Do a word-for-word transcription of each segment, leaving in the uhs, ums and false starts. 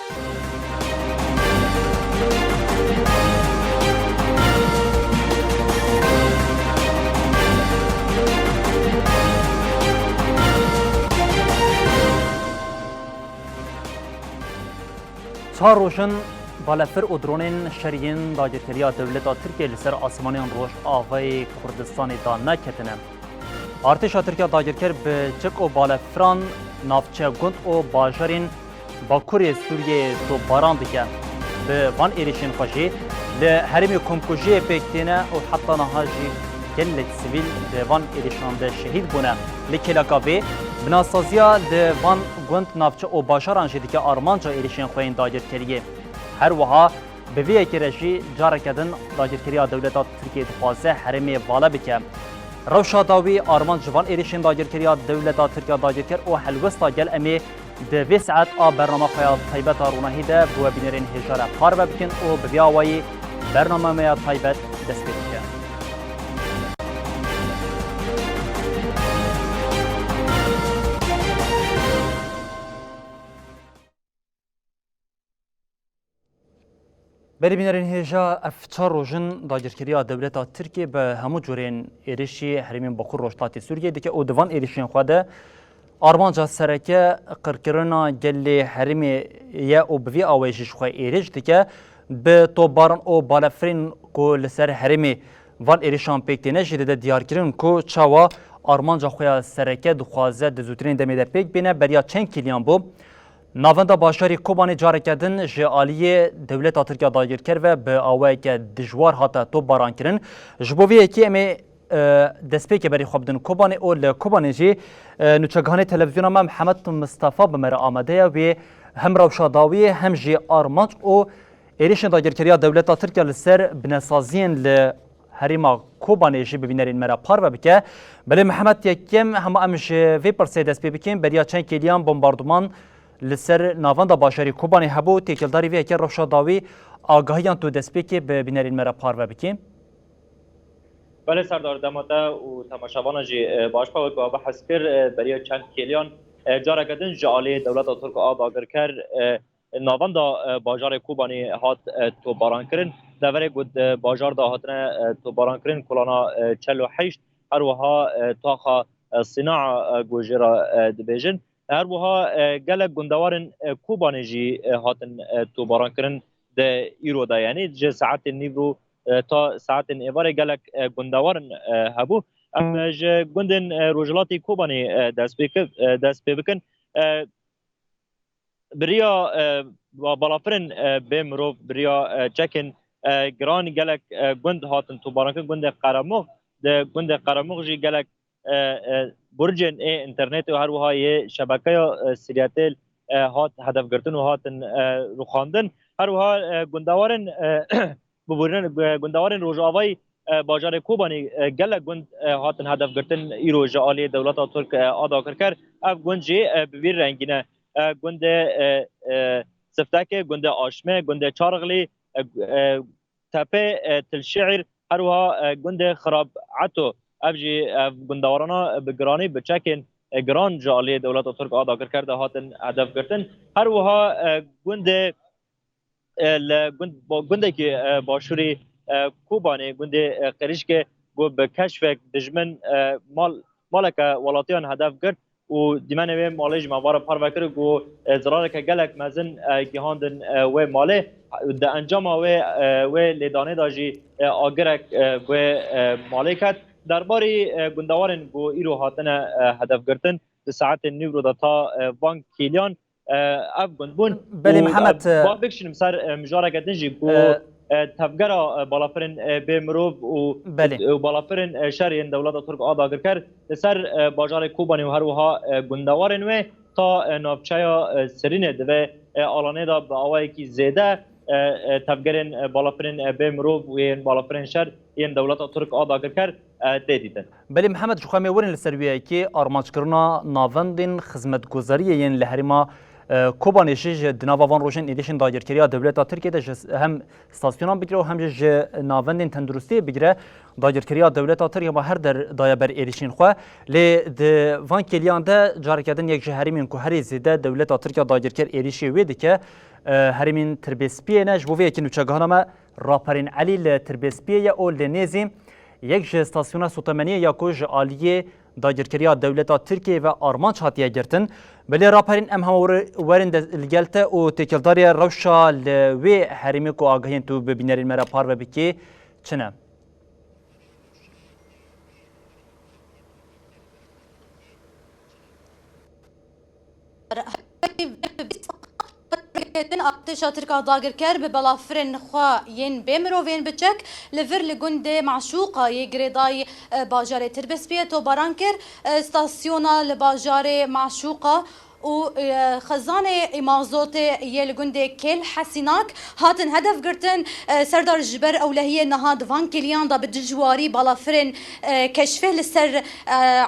Çar roj in balefir û dronên şerî yên dagirkeriya dewleta Tirkiyê li ser asmanên Rojavayê Kurdistanê de neketine. Artêşa Tirkiya dagirker bi çek û balefiran navçe gund û bajarên Bakurê Sûriyeyê topbaran dike. Bi van êrişên xwe jî li herêmê komkujiyê pêk têne û heta niha jî gelek sivîl di van êrişan de şehîd bûne. Li kêleka vê, binasaziya li van gund, navçe û bajaran jî dike armanca êrişên xwe yên dagirkeriyê. Her wiha bi vê yekê re jî careke din dagirkeriya dewleta Tirkiyê dixwaze herêmê vala bike. Rewşa dawî, armanc ji van êrişên dagirkeriya dewleta Tirk ya dagirker û helwesta gel em ê di vê saet a bernama xwe ya taybet a ronahî de bi we bînerên hêja re parve bikin û bi vî awayî bernama me ya taybet dest pê dike. Belê bînerên hêja, ev çar roj in dagirkeriya dewleta Tirkiyê bi hemû curên êrişî herêmên Bakur Rojhilatê Sûriyê dike û di van êrişên xwe de armanca sereke qirkirina gelê herêmê ye û bi vî awayî jî ji xwe êrîş dike. Bi topbaran û balefirên ku li ser herêmê van êrişan pêk têne jî dide diyarkirin ku çawa armanca xwe ya sereke dixwaze di zûtirîn demê de pêk bîne. Beriya çend kêliyan bû, navenda bajarê Kobanê careke din ji aliyê dewleta Tirk ya dagirker ve bi awayeke dijwar hate topbarankirin. Ji bo vê yekê em ê, e, destpêkê berê xwe bidin Kobanê û li Kobanê jî, e, nûçegihanê televizyona me Mihemed Mistefa bi me re amade ye. Wê hem rewşa dawiyê hem jî armanc û êrişên dagirkeriya dewleta Tirk ya li ser binesaziyên li herêma Kobanê jî bi bînerên me re parve bike. Belê Mihemed, yekem hema em ji vê pirsê dest pê bikin. Beriya çend kêliyan bombarduman li ser navenda bajarê Kobanê hebû. Têkildarî vê yekê rewşa dawî, agahiyan tu destpêkê bi bînerên me re parve bikî. Belê Serdar, dema te û temaşevana jî, e, baş be. Wek we behs kir, e, beriya çend kêliyan, e, careke din ji alî dewleta Tirk a dagirker, e, navenda, e, bajarê Kobanê hat, e, topbarankirin. Deverê ku di bajar de hatine, e, topbarankirin, kolana, e, çel û heşt, her wiha, e, taxa, e, Sînaa, e, ku jê re, e, dibêjin. Her wiha, e, gelek gundewarên, e, Kobanê jî, e, hatin, e, topbarankirin di îro de, yanî ji saetên nîvro, e, ta saetên êvarê gelek, e, gundewarin, e, hebû. Em, e, ji gundên, e, rojhilatê Kobanê, e, dest pê ki-, e, dest pê bikin. E, bi riya, e, ba-, balafirên, e, bê mirov, bi riya, e, çekên, e, giran gelek, e, gund hatin topbarankirin. Gundê Qeremox, di gundê Qeremox jî gelek, e, e, burcên ê înternetê û her wiha yê şebekeya, e, Siryatel, e, hat hedefgirtin û hatin, e, rûxandin. Her wiha, e, gundewarên, e, biborînan, e, gundewarên rojavayî, e, bajarê Kobanê, e, gelek gund, e, hatin hedefgirtin îro ji aliyê dewleta Tirk, e, a dagirker. Ev gund jî, e, bi vî rengî ne. E, gundê, e, e, Siftekê, gundê Aşmê, gundê Çarxlî, e, e, Tepê, e, Tilşi'îr, her wiha, e, gundê Xirab Eto. Ev jî, ev gundewarana bi giranî bi çekên, e, giran ji aliyê dewleta Tirk a dagirker de hatin hedef girtin. Her wiha, e, gundê, e, li gund-, bo-, gundekî, e, başûrî, e, Kobanê, gundê, e, Qirîşkê, ku bi keşfek dijmin, e, mal, maleke welatiyan hedef girt û dîmenê wê malê ji me ve re parve kir ku, e, zirareke gelek mezin, e, gihandin, e, wê malê. Di encama wê, e, wê lêdanê de jî, e, agirek, e, wê, e, malê ket. Derbarî, e, gundewarên ku îro hatine, e, hedefgirtin, di saetên nîvro de ta, e, van kêliyan, e, ev gund bûn. Belê, û, Mihemed, e, e, ba bikişînim ser, e, mijareke din jî ku, e, e, tevgera, e, balafirên, e, bê mirov û, belê, û balafirên, e, şer yên dewleta Tirk a dagirker li ser, e, bajarê Kobanê û her wiha, e, gundewarên wê ta, e, navçeya, e, Sirînê di vê, e, alanê de bi awayekî zêde, e, e, tevgerên, e, balafirên, e, bê mirov û yên balafirên şer yên dewleta Tirk a dagirker, e, tê dîtin. Belê Mihemed, ji xwe em ê werin li ser wê yekê armanckirina navendên xizmetguzariyê yên li herêma, e, Kobanê jî ji di nava van rojên êrişên dagirkeriya dewleta Tirkiyê de ji hem stasyonan bigire û hem jî ji navendên tenduristiyê bigire, dagirkeriya dewleta Tirk ya her der daye ber êrişên xwe. Lê di van kêliyan de careke din yek ji herêmên ku herî zêde dewleta Tirk ya dagirker êrişê wê dike, e, herêmên Tirbêspiyê ne. Ji bo vê yekê nûçegihana me Raperîn Elî li Tirbêspiyê ye û li nêzî yek ji stasyona sotemeniyê ya ku ji aliyê dagirkeriya dewleta Tirkiyeyê ve armanc hatiye girtin. Belê Raperîn, em hema were-, werin de li gel te û têkildarî rewşa li wê herêmê ku agahiyên tu bi bînerên me re parve bikî çi ne? Artêşa Tirk a dagirker bi balafirên xwe yên bê mirovên bi çek li vir li gundê Maşûqa yê girêdayî, e, bajarê Tirbespiyê tobaran kir. E, stasyona li bajarê Maşûqa û, e, xizanê mazotê yê li gundê Kêl Hesînak hatin hedef girtin. E, Serdar, ji ber ewlehiyê niha di van kêliyan de bi dijwarî balafirên, e, keşfê li ser, e,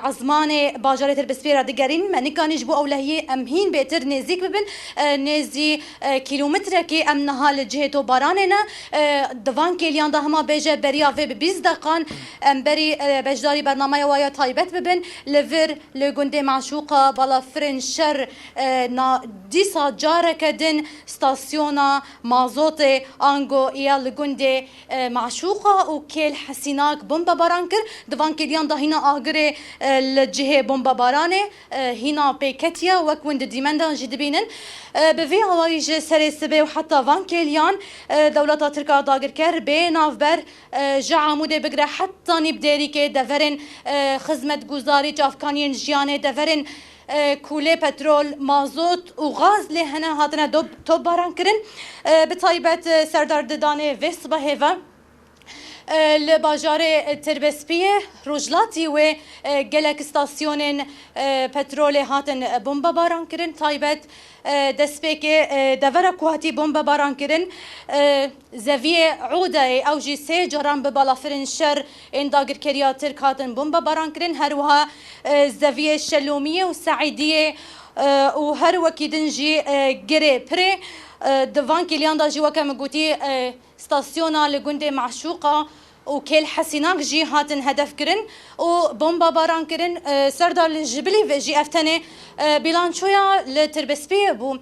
ezmanê bajarê Tirbespiyê re digerîn. Me nikanî ji bo ewlehiyê em hîn bêtir nêzîk bibin. E, nêzî, e, kîlometrekê em niha li cihê tobaranê ne. E, di van kêliyan de hema bêje beriya vê bi bîst deqan em berî, e, beşdarî bernameya we ya taybet bibin. Li vir li gundê Maşûqa balafirên şer, e, na, dîsa careke din stasyona mazotê ango ya li gundê, e, Maşûqa û Kêl Hesînak bombebaran kir. Di van kêliyan de hîna agirê, e, li cihê bombebaranê, e, hîna pêketiye, wek hûn di dîmendan jî dibînin. E, bi vî awayî ji serê sibê û heta van kêliyan, e, dewleta Tirk a dagirker bê navber, e, ji Amûdê bigire heta Nîvdêrîkê deverên, e, xizmetguzarî, çavkaniyên jiyanê, deverên, e, kûlê petrol, mazot û gaz lê hene hatine do-, topbaran kirin. E, bi taybet, e, Serdar, di danê vê sibehê ve, e, li bajarê Tirbespiyê, rojhilatî wê, e, gelek stasyonên, e, petrolê hatin bombebaran kirin. Taybet, e, destpêkê, e, devera ku hatî bombebaran kirin, e, zeviyê Odayê, ew jî sê caran bi balafirên şer ên dagirkeriya Tirk hatin bombebaran kirin. Her wiha, e, zeviyê Şelomiyê û Seîdiyê, e, û her wekî din jî, e, Girê Pirê, e, di van kêliyan de jî weke min gotî, e, stasyona li gundê Maşûqa û Kêl Hesînak jî hatin hedef kirin û bombebaran kirin. E, Serdar, li ji bilî vê jî ev tenê, e, bîlançoya li Tirbespiyê bû.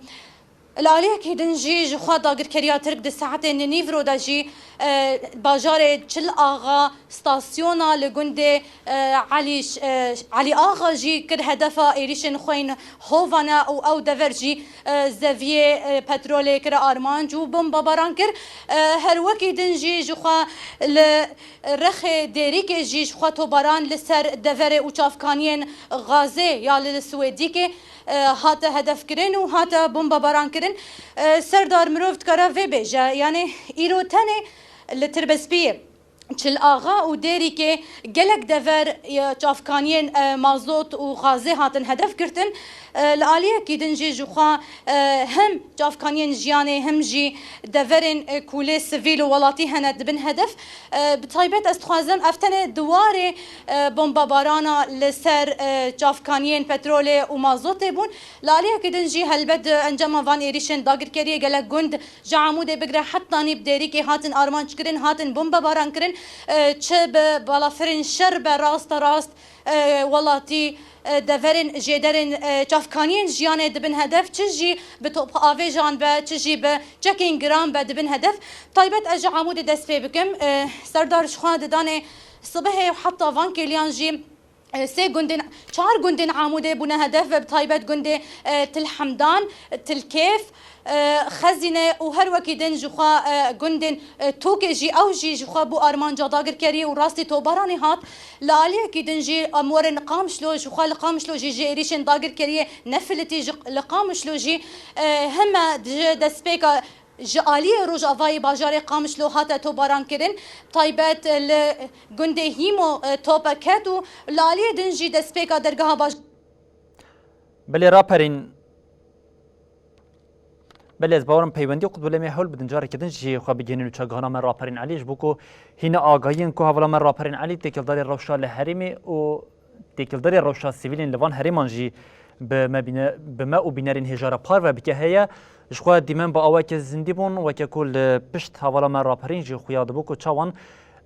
Li aliyekî din jî ji xwe dagirkeriya Tirk di saetên nîvro de jî, e, bajarê Çil Axa, stasyona li gundê, e, Elî Ş-, e, Elî Axa jî kir hedefa êrîşên xwe yên hovane û ew dever jî, e, zeviyê, e, petrolê kire armanc û bombebaran kir. E, her wekî din jî ji xwe li Rexê Dêrîkê jî ji xwe tobaran li ser deverê û çavkaniyên gazê ya li Swêdîkê, e, hate hedefkirin û hate bombebaran kirin. E, Serdar, mirov dikare vê bêje, yanî îro tenê li Tirbespiyê, Çil Axa û Dêrîkê gelek dever, e, çavkaniyên, e, mazot û gazê hatin hedef girtin. E, li aliyekî din jî ji xwe, e, hem çavkaniyên jiyanê hem jî deverên, e, ku lê sivîl û welatî hene dibin hedef. E, bi taybet ez dixwazim ev tenê di warê, e, bombebarana li ser, e, çavkaniyên petrolê û mazotê bûn. Li aliyekî din jî helbet di encama van êrîşên dagirkeriyê gelek gund ji Amûdê bigire heta Nîvdêrîkê hatin armanc kirin, hatin bombebaran kirin. E, çi bi balafirên şer be rasterast, e, welatî, e, deverên jêderên, e, çavkaniyên jiyanê dibin hedef, çi jî bi topavêjan be, çi jî bi çekên giran be dibin hedef. Taybet ez ji Amûdê dest pê bikim. E, Serdar, ji xwe di danê sibehê û heta van kêliyan jî, e, sê gundên, çar gundên Amûdê bûne hedef ve bi taybet gundê, e, Til Hemdan, Til Kêf, e, Xezîne û her wekî din ji xwe, e, gundên, e, Tokê jî, ew jî ji xwe bû armanca dagirkeriyê û rastî tobaranê hat. Li aliyekî din jî em werin Qamişlo, ji xwe li Qamişlo jî ji êrîşên dagirkeriyê nefilitî ji, li Qamişlo jî, e, heme ji destpêka ji aliyê rojavayê bajarê Qamişlo hate tobaran kirin. Taybet li gundê Hîmo, e, tope ket û li aliyê din jî destpêka dergeha bajarê. Belê Raperîn, belê ez bawerim peywendî qut wele me hewl bidin carekê din jî xwe bigihînin û çagihana me Raperîn Elî, ji bo ku hîna agahiyên ku hevala me Raperîn Elî têkildarê rewşa li herêmê û têkildarê rewşa sivîlên li van herêman jî bi me bîne-, bi me û bînerên hêja re parve bike heye. Ji xwe dîmen bi aweke zindî bûn, weke ku li pişt hevala me Raperîn jî xuya dibû ku çawan,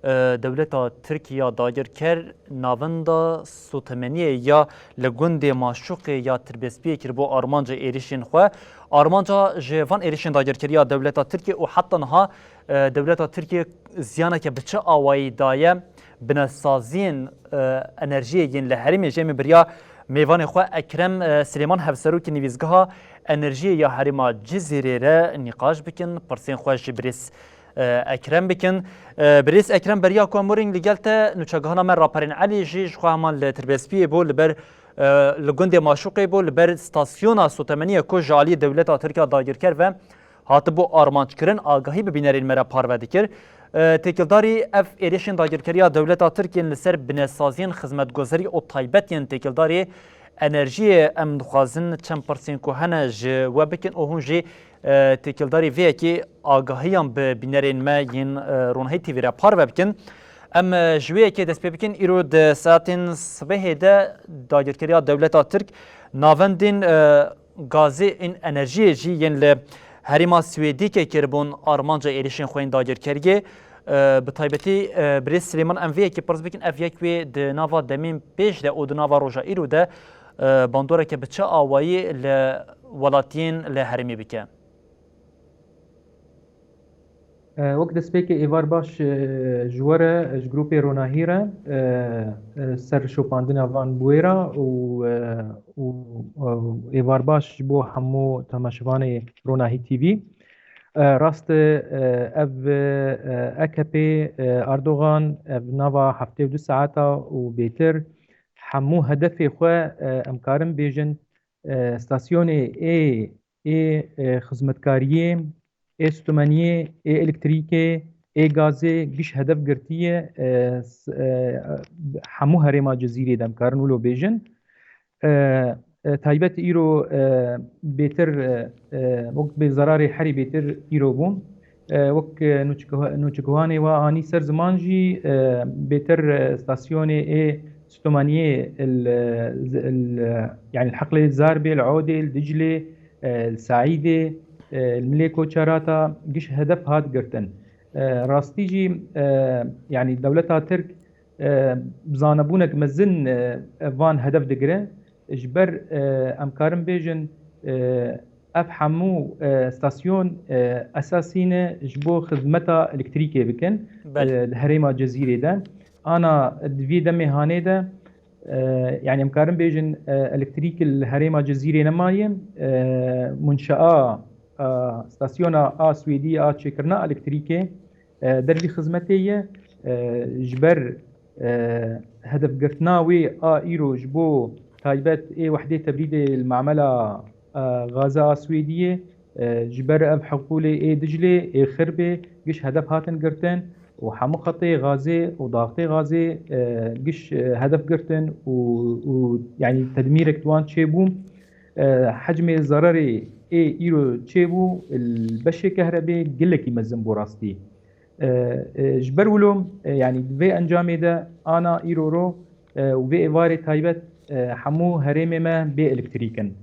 e, dewleta Tirk ya dagirker navenda sotemeniyê ya li gundê Maşûqê ya Tirbespiyê kiribû armanca êrîşên xwe Armanca ji van êrişên dagirkeriya dewleta Tirkiye û heta niha, e, dewleta Tirkiye ziyaneke bi çi awayî daye binesaziyên, e, enerjiyê yên li herêmê jî? Em ê bi riya mêvanê xwe Ekrem, e, Silêman, hevserokê nivîzgeha enerjiyê ya herêma Cizîrê re nîqaş bikin, pirsên xwe ji birêz, e, Ekrem bikin. E, birêz Ekrem, beriya ku em werin li gel te, nûçegihana me Raperên Elî jî ji xwe heman li Tirbespiyê bû, li ber, e, li gundê Maşûqê bû, li ber stasyona sotemeniyê ku ji aliyê dewleta Tirk ya dagirker ve hatibû armanc kirin, agahî bi bînerên me re parve dikir. E, têkildarî ev êrişên dagirkeriya dewleta Tirk yên li ser binesaziyên xizmetgozerî û taybet yên têkildarî enerjiyê, em dixwazin çend pirsên ku hene ji we bikin û hûn jî, e, têkildarî vê yekê agahiyan bi bînerên me yên, e, Ronahî T V re parve bikin. Em, e, ji wê yekê dest pê bikin. Îro di saetên sibehê de dagirkeriya dewleta Tirk navendên, e, gazê ên enerjiyê jî yên li herêma Swêdîkê kiribûn armanca êrişên xwe yên dagirkeriyê. E, bi taybetî, e, birêz Silêman, em vê yekê pirs bikin, ev yek wê di nava demên pêş de û di nava roja îro de, e, bandoreke bi çi awayî li welatiyên li herêmê bike? E, wek destpêkê êvar baş, e, ji we re, ji grûpê Ronahî re, e, e, ser şopandina van bûyera û, e, û, e, êvar baş ji bo hemû temaşevanê Ronahî T V. E, rast e, e, ev, e, A K P, e, Erdogan, ev nava heftê û du saeta û bêtir hemû hedefê xwe, e, em karin bêjin, e, stasyonê ê, ê, e, xizmetkariyê, ê sutumeniyê, ê elektrîkê, ê gazê giş hedef girtiye, e, s-, e, hemû herêma Cizîrê de em karin wilo bêjin. E, e, taybet îro, e, bêtir, e, e, wek bê zerarê herî bêtir îro bû. E, wek, e, nûçik-, nûçikvanê we anî ser ziman jî, e, bêtir, e, stasyonê ê sutumaniyê il, il, yani li heqlê Zarbê, li Odê, li Diclê, e, li Saîdê, e, li Milê Koçerata giş hedef hat girtin. E, rastî jî, e, yani dewleta Tirk, e, bi zanebûnek mezin, e, van hedef digire. Ji ber, e, em karin bêjin, e, ev hemû, e, stasyon, e, esasî ne ji bo xizmeta elektrîkê bikin, Belê. e, di herêma Cizîrê de. Ana di vî demê hanê de, e, yani em karin bêjin, e, elektrîk li herêma Cizîrê nemaye. E, munşaa, e, stasyona a Swêdî a çêkirina elektrîkê, e, dervî xizmetê ye. E, ji ber, e, hedefgirtina wê a îro ji bo taybet ê wehdê tebrîdê li mamela, e, gaza a Swêdiyê, e, ji ber ev heqûlê ê Diclê, ê Xirbê giş hedef hatin girtin û hemû xetê gazê û daxtê gazê, e, giş, e, hedef girtin û, û, yani tedmîrek di wan çêbû. E, hecmê zererê ê îro çêbû li beşê kehrebê gelekî mezin bû rastî. E, e, ji ber wilo, e, yani di vê encamê de ana îro ro, e, û vê êvarê taybet, e, hemû herêmê me bê elektrîk in.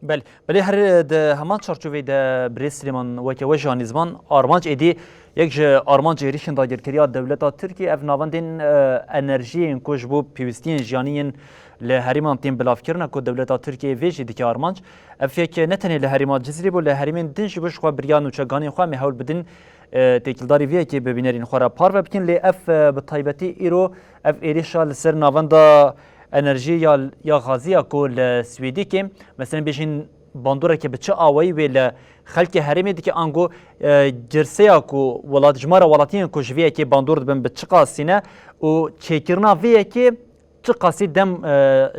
Belê, belê her di heman çarçoveyê de birêz Silêman weke we jî anî ziman, armanc êdî yek ji armancê êrîşên dagirkeriya dewleta Tirkiyê ev navendên, e, enerjiyê yên ku ji bo pêwîstiyên jiyanî yên li herêman tên bilavkirina ku dewleta Tirkiyê vê jî dike armanc. Ev yek ne tenê li herêma Cizîrê bû, li herêmên din jî bû, ji xwe biriya nûçeganên xwe em ê hewl bidin, e, têkildarî vê yekê bi bînerên xwe re parve bikin. Lê ev, e, bi taybetî îro ev êrîşa li ser navenda enerjiyê ya, ya gazê ya ku li Swêdîkê, mesela bêjin bandoreke bi çi awayî wê li xelkê herêmê dike, ango, e, girseya ku welat, jimara welatiyên ku ji vê yekê bandor dibin bi çi qasî ne û çêkirina vê yekê çi qasî dem, e,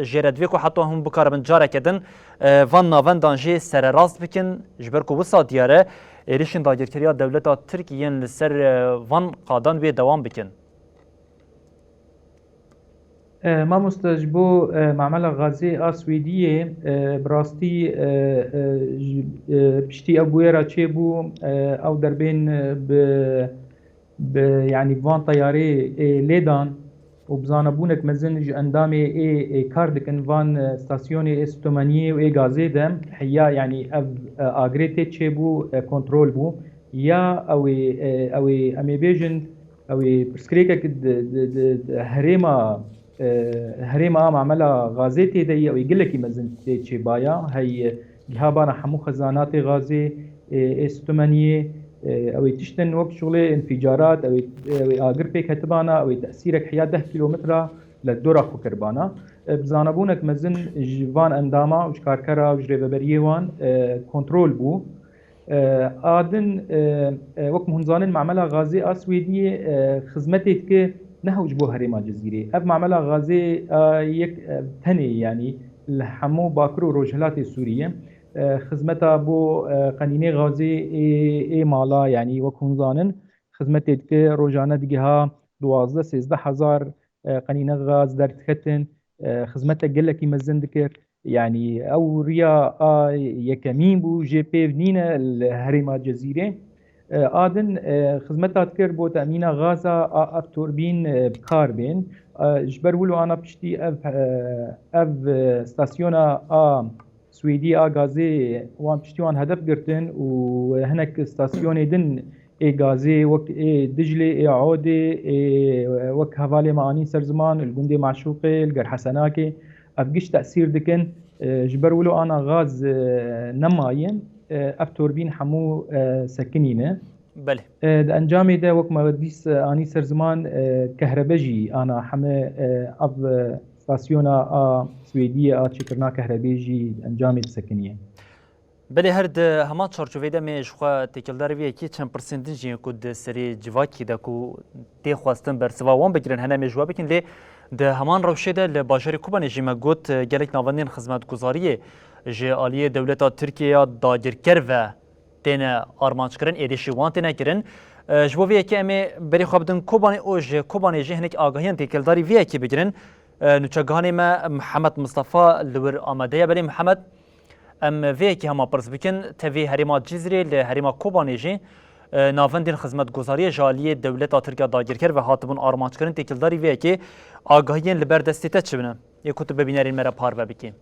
jê re divê ku heta hûn bikaribin careke din, e, van navendan jî sererast bikin, ji ber ku wisa diyar e, êrişên dagirkeriya dewleta Tirk yên li ser, e, van qadan wê dewam bikin. E, mamoste, ji bo, e, mamela gazê a Swêdiyê, e, bi rastî, e, e, ji, e, piştî ew bûyera çêbû, e, ew derbên, e, bi bi, yanî van teyarê, ê, lê dan û bi zanebûnek mezin ji endamê ê, ê kar dikin van, e, stasyonê ê sutomeniyê û ê gazê de heya, yanî ev, e, agrê tê çêbû, e, kontrol bû. Ya ew ê, e, ew ê, em ê bêjin, ew ê pirsgirêkek di, di, di, di herêma, e, herêma a mamela gazê tê de ye, ew ê gelekî mezin tê çêbaya, hey, e, Gihabana hemû xezanatê gazê, ê, ê stûmeniyê, ê, ew ê tiştin wek şuxlê înfîcarat, ew ê, ew ê agir pêk hetibana, ew ê tesîrek heya deh kîlometra li dora xwe kiribana. E, bi zanabûnek mezin ji van endama û ji karkera û ji rêveberiyê wan, e, kontrol bû. E, a din, e, e, wek hûn zanin, mamela gazê a Swêdiyê, e, xizmetê dike ne hew ji bo herêma Cizîrê. Ev mamela gazê a yek, e, tenê, yanî li hemû Bakur û Rojhilatê Sûriyê. E, xizmeta bo, e, qenînê gazê ê, ê mala, yanî wek hûn zanin, xizmetê dike, rojane digiha duwazdeh sêzdeh hezar, e, qenîne gaz derdiketin. E, xizmete gelekî mezin dikir. Yanî ew riya a yekemîn bû, jê pêv nîne li herêma Cezîrê. E, a din, e, xizmeta dikir bo temîna gaza a ev turbîn, e, bi kar bên. E, ji ber wilo ana piştî ev, e, ev, e, stasyona a Swêdî a gazê wan piştî wan hedef girtin û hinek stasyonê din ê gazê wek ê Diclê, ê Odê, ê wek hevalê me anî ser ziman, li gundê Maşûqê, li Gerhesenakê, ev giş tesîr dikin. E, ji ber wilo ana gaz, e, nemaye, e, ev torbîn hemû, e, sekinî ne. Belê. E, di encamê de wek me dîs, e, anî ser ziman, e, kehrebeya jî ana heme, e, ev, e, stasyona a Swêdiyê a çêkirina kehrebê jî encamê disekiniye. Belê, her di heman çarçoveyê de me ji xwe têkildarî vê yekê çend pirsên din jî yên ku di serê civakî de ku tê xwestin bersiva wan bigirin hene me ji we bikin, lê di heman rewşê de li bajarê Kobanê jî me got, e, gelek navendên xizmetguzariyê ji aliyê dewleta Tirkiye ya dagirker ve têne armanc kirin, êrîşî wan têne kirin. E, ji bo vê yekê em ê berê xwe bidin Kobanê û ji Kobanê jî hinek agahiyên têkildarî vê yekê bigirin. E, nûçegihanê me Mihemed Mistefa li wir amade ye. Belê Mihemed, em vê yekê hema pirs bikin. Tevî herêma Cizrê li herêma Kobanê jî, e, navendên xizmetguzariyê ji aliyê dewleta Tirk ya dagirker ve hatibûn armanc kirin. Têkildarî vê yekê agahiyên li ber destê te çi bine? Yê ku tu bi bînerên me re parve bikî.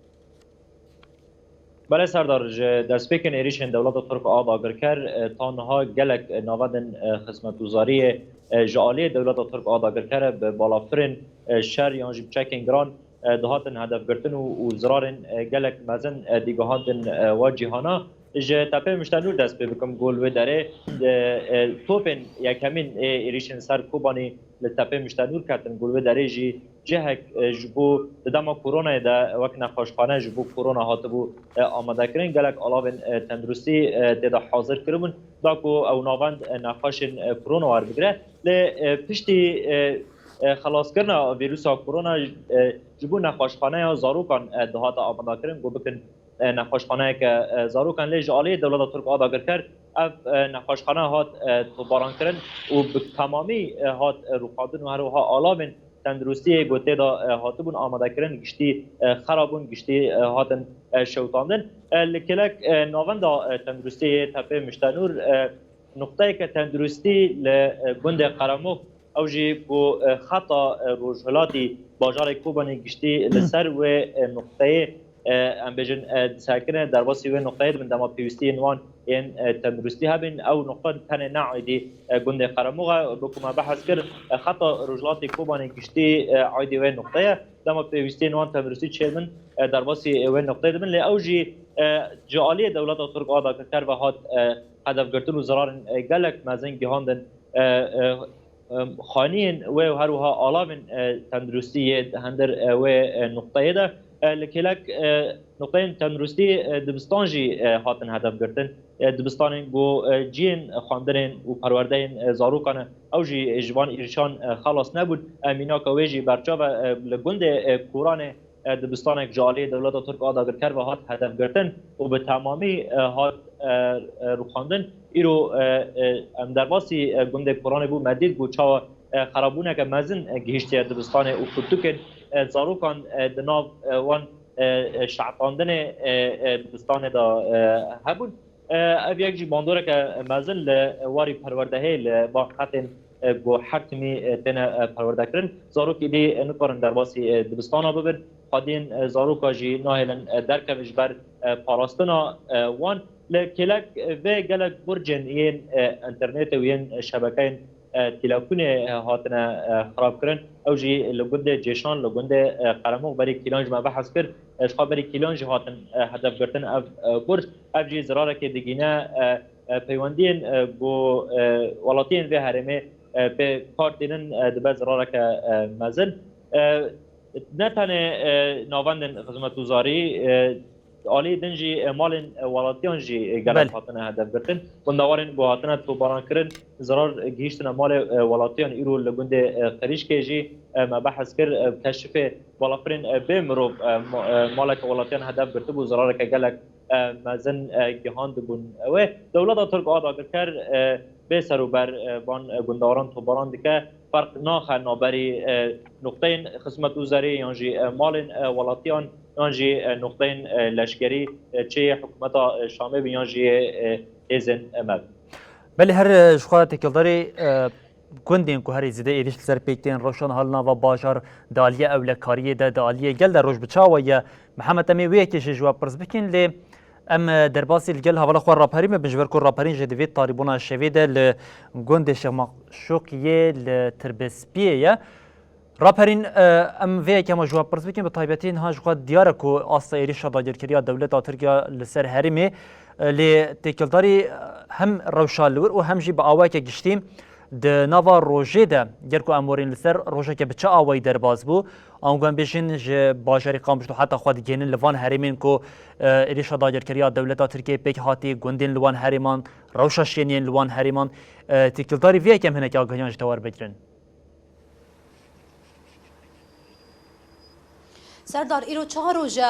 Belê Serdar, ji destpêkên êrîşên dewleta Tirk a dagirker, e, ta niha gelek navendên, e, xizmetguzariyê, e, ji aliyê dewleta Tirk a dagirker bi balafirên, e, şer yan jî bi çekên giran, e, dihatin hedefgirtin û, û zirarên, e, gelek mezin, e, dîgihandin, e, wa cîhana. Ji Tepê Miştenûr dest pê bikim, ku li wê derê, e, e, topên yekemîn ê êrîşên ser Kobanî li Tepê Miştenûr ketin, ku li wê derê jî cihek, e, ji bo di dema koronayê de wek nexweşxane ji bo korona hatibû, e, amadekirin, gelek alavên, e, tenduristî, e, tê de hazir kiribûn, da ku ew navend, e, nexweşên, e, korona werbigire. Lê, e, piştî, e, e, xelaskirina vîrusa korona, e, ji bo nexweşxaneya zarokan, e, dihate amadekirin, ku bikin e, nexweşxaneyeke, e, zarokan, lê ji aliyê dewleta Tirk a dagirker ev, e, nexweşxane hat, e, tobarankirin û bi temamî, e, hat, e, rûxandin û her wiha alavên tenduristiyê ku tê de, e, hatibûn amadekirin, giştî, e, xera bûn, giştî, e, hatin, e, şewitandin. E, li Kilek, e, navenda, e, tenduristiyê Tepê Miştenûr, e, nuqteyeke tenduristî li, e, gundê Qeremox, ew jî ku, e, xeta, e, rojhilatî bajarê Kobanê giştî li ser wê, e, nuqteyê, e, em bêjin, e, disekine, derbasî wê nuqteyê dibin, dema pêwîstiyên wan yên, e, tenduristî hebin. Ew nuqte tenê ne aîdî, e, gundê Qeremox e, bi ku me behs kir, e, xeta rojhilatê Kobanê giştî, e, aîdî wê nuqteyê. Dema pêwîstiyên wan tenduristî çêdibin, e, derbasî, e, wê nuqteyê dibin. Lê ew jî, e, ji aliyê dewleta Tirk a dagirker ve hat, e, hedefgirtin û zirarên, e, gelek mezin gihandin, e, e, e, xaniyên wê û her wiha alavên, e, tenduristî yê di hundir, e, wê, e, nuqteyê de. E, li Kêlek, e, nuqteyên tenduristî, e, dibistan jî, e, hatin hedefgirtin. E, dibistanên ku, e, cihên xwendinên û perwerdeyên, e, zarokan e, ew jî ji van êrişan, e, xelas nebûn. E, mînaka wê jî berçav e, e, li gundê, e, Koranê, e, dibistanek ji aliyê dewleta Tirk a dagirker ve hat hedefgirtin û bi temamî, e, hat, e, e, rûxandin. Îro, e, e, em derbasî, e, gundê Koranê bû, me dît ku çawa, e, xerabûneke mezin, e, gihiştiye dibistanê û pirtûkên, e, zarokan, e, di nav, e, wan, e, e, şehtandinê, e, e, dibistanê de, e, hebûn. E, ev yek jî bandoreke mezin li warî perwerdehê li van xetên, e, ku her timî, e, têne, e, perwerdekirin. Zarok êdî, e, nikarin derbasî, e, dibistana bibin. Xwediyên, e, zaroka jî nahêlin, e, derkevin ji ber, e, parastina, e, wan. Li Kêlek, e, vê gelek burcên yên, e, înternetê û yên şebekeyên e, tîlakûnê, e, hatine, e, xirabkirin. Ew jî li gundê Cêşan, li gundê, e, Qeremox berî Kîlan ji me behs kir. E, ji xwe berî Kîlan jî hatin, e, hedef girtin ev, e, burc. Ev jî zirarekê digîne, e, e, peywendiyên, e, ku, e, welatiyên vê herêmê, e, pê kar tînin, e, dibe zirareke, e, mezin. E, ne tenê, e, navendên xizmetguzarî, e, alî din jî, e, malên, e, welatiyan jî, e, gelek Belê. hatine hedef girtin. Gundewarên ku hatine tobarankirin, zirar gihîştine malê, e, welatiyan. Îro li gundê, e, Qerîşkê jî, e, me behs kir, e, keşifê balafirên, e, bê mirov, e, ma-, e, maleke welatiyan hedef girtibû, zirareke gelek, e, mezin, e, gihandibûn. Wê dewleta Tirk a dagirker, e, bê serûber, e, van, e, gundewaran tobaran dike. Ferq naxe naberî, e, nuqteyên xizmetguzarî yan jî, e, malên, e, welatiyan yan jî, e, nuqteyên, e, leşkerî, e, çê yê hikûmeta, e, Şamê bin yan jî yê, e, hêzên, e, me. Belê her, e, ji xwe têkildarî, e, gundên ku herî zêde êrîş li ser pêk tên, rewşa niha li nava bajar di aliyê ewlekariyê de, di aliyê gel de roj bi çawa ye? Mihemed, em ê wê yekê jî ji we pirs bikin, lê em, e, derbasî li gel hevala xwe raperîn bibin, ji ber ku raperîn jî di vê tarîbûna şevê de li gundê Şêx Maşûqiyê li Tirbespiyê ye. Raperîn, e, em vê yekê hema ji we pirs bikin, bi taybetî niha ji xwe diyar e ku asta êrîşa dagirkeriya dewleta Tirk ya li ser herêmê, e, lê têkildarî, e, hem rewşa li wir û hem jî bi awayeke giştî di nava rojê de, ger ku em werîn li ser rojeke bi çi awayî derbas bû, ango em bêjin ji bajarê Qamişlo heta xwe digihînin li van herêmên ku, e, êrîşa dagirkeriya dewleta Tirkiyeyê pêk hatî, gundên li wan herêman, rewşa şêniyên li wan herêman, e, têkildarî vê yekê em hinekî agahiyan ji te werbigirin. Serdar, îro çar roj e, e,